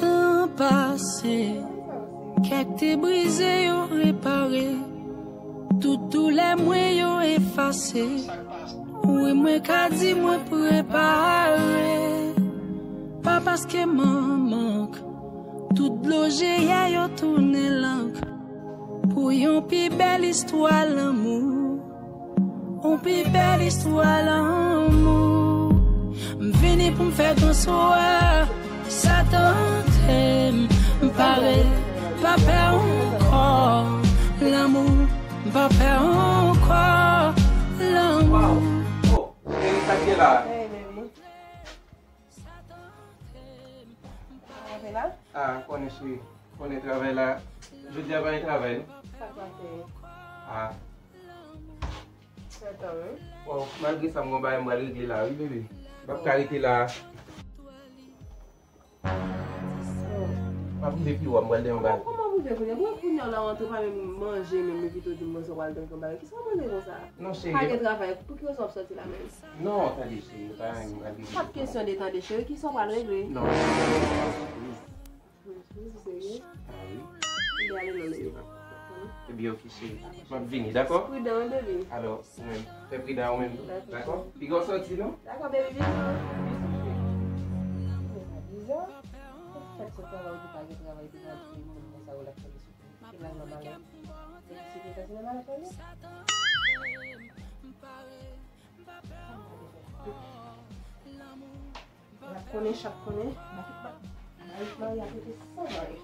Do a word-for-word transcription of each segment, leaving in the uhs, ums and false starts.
Tan pase, kè k te brize yo repare, tout doulè mwen yo efase. Wi, mwen ka di mwen prepare. Pa paske m an mank, tout dlo jeyè yo tounen lank. Pou yon pi bèl istwa lanmou, yon pi bèl istwa lanmou. M vini pou m fè gran swa, sa tante m, m pare, pa pè ankò lanmou, m pa pè ankò lanmou. Waw! Oh, cheri, sa k gen la? Hey, baby. Travay la? Ah, konnen cheri. Konnen travay la. Jodi a pa gen travay, non? Sa k pase? Ah. Sètan, wi. Bon, malgre sa, m gon bagay m pral regle la, wi, bebe. M p ap ka rete la. Oh. M ap rive pi wo, m pral dèyè yon bagay. Kòman pou te konnen? Bon, kounye a la, w antre pa menm manje, menm epi tou di m, bon, sa w pral dèyè yon bagay. Kisa w mande konsa? Non, cheri. Pa gen travay. Pou ki rezon w ap sòti la menm? Non, tande, cheri, pa anyen, m pral regle. Pa t kesyon de tande, cheri. Kisa w pral regle? Non, cheri, se yon sipriz. Yon sipriz, ou serye? Ah wi. M ale non, baby. Ebyen, ok, cheri. M ap vini, dakò? Pridan, wi, baby. Alò, ou menm, fè pridan ou menm tou, dakò? Piga w sòti, non? Dakò, baby, bizou. Bizou, cheri. Bizou. Fèt se travay, ou di pa gen travay, epi nan moun konsa, ou la fè de sipriz. Ki la nan malè. Epi sipriz la, se nan malè, cheri. L ap konnen, chat konnen, Marik Mari ap rete san mari.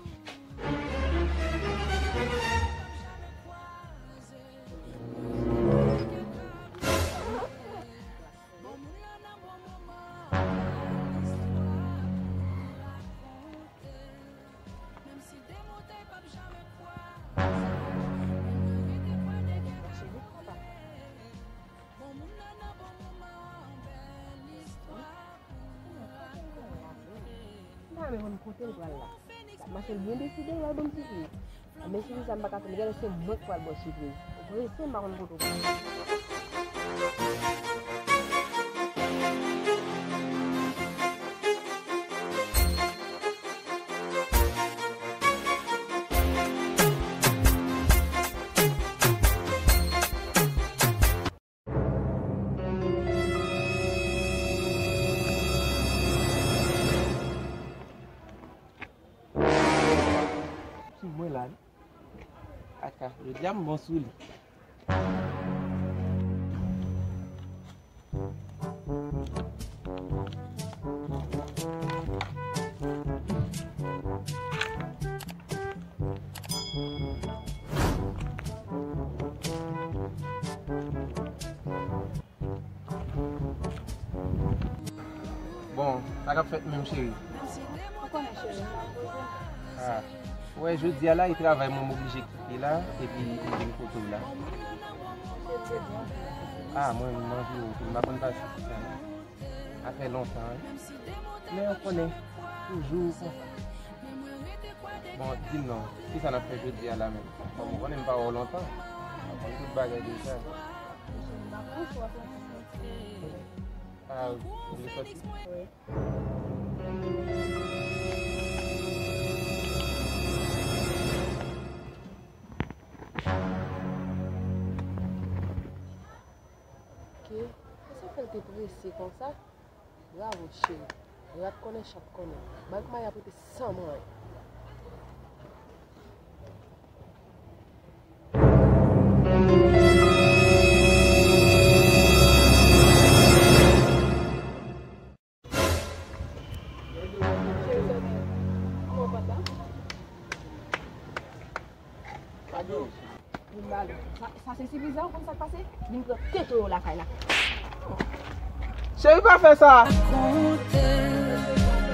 M pa menm konn kote l pral la. L ap mache l byen deside, l al ban m sipriz. Anben, sipriz sa m pa ka fè l, genlè se mwen k pral ba w sipriz. Ou prese, m pa konn kote w pral. Swiv mwen la, wi. Aka, jodi a m bon sou li. Bon, sa k ap fèt menm, cheri? Ou konnen, cheri, m ap poze. Ah, ou wè, jodi a la, e travay mwen m oblije kite la, epi m vin kote w la. Ah, mwen, m anvi w tou, m pa konn pase pou sa, non. Sa fè lontan, wi. Men ou konnen, toujou konsa. Bon, di m non, kisa n ap fè jodi a la menm? Bon, ou konnen m pa wè w lontan. Ou konn tout bagay deja. Ah, ou vle sòti? Wi. Ok. Kisa fè l te prese konsa? Bravo, cheri. Rat konnen, chat konnen. Marik Mari ap rete san manyen. Sa, sa se sipriz la, ou konn sa k pase? Vin pran tete w lakay la. Cheri, pa fè sa! Konte,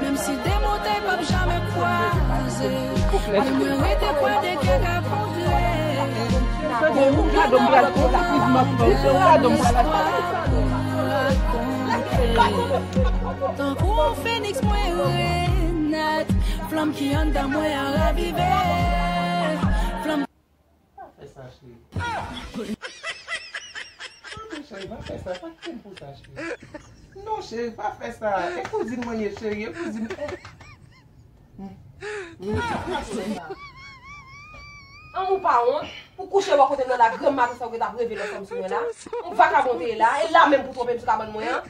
menm si de motèy p ap jamè kwaze, men mwen rete kwè de kè ka kontre. Gade m pral konsa, gade m pral. Tankou yon feniks mwen renèt, flanm ki anndan mwen an ravive. Flanm. Pa fè sa, cheri. Cheri, pa fè Sa pa kite m pou sa, cheri. Non, cheri, pa fè sa. E kouzin mwen ye, cheri. E kouzin. Eh. Hmm. Hmm. An, ou pa wont pou kouche bò kote m nan la, granm maten sa ou gentan ap reve nan fanm sou mwen la. Yon vakabon te ye la, e la menm pou twonpe m sou kabann mwen an.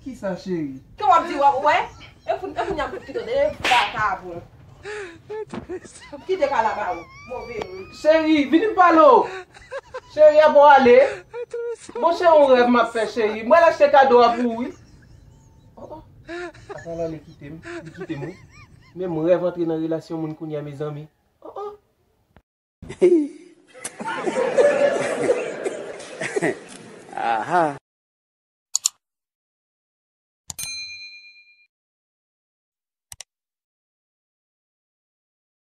Kisa, cheri? Ke w ap di w ap wè? E pou, e pou n ap kite, e vakabon. Kite kalaba ou, move moun. Cheri, vini m pale w. Cheri, avan w ale. Monchè, yon rèv m ap fè, cheri. Mwen al achte kado a pou ou, wi. Oh, oh. Atan, l ale kite m. Li kite m, wi. Menm rèv antre nan relasyon moun kounye a, mezanmi. Oh, oh. Aha.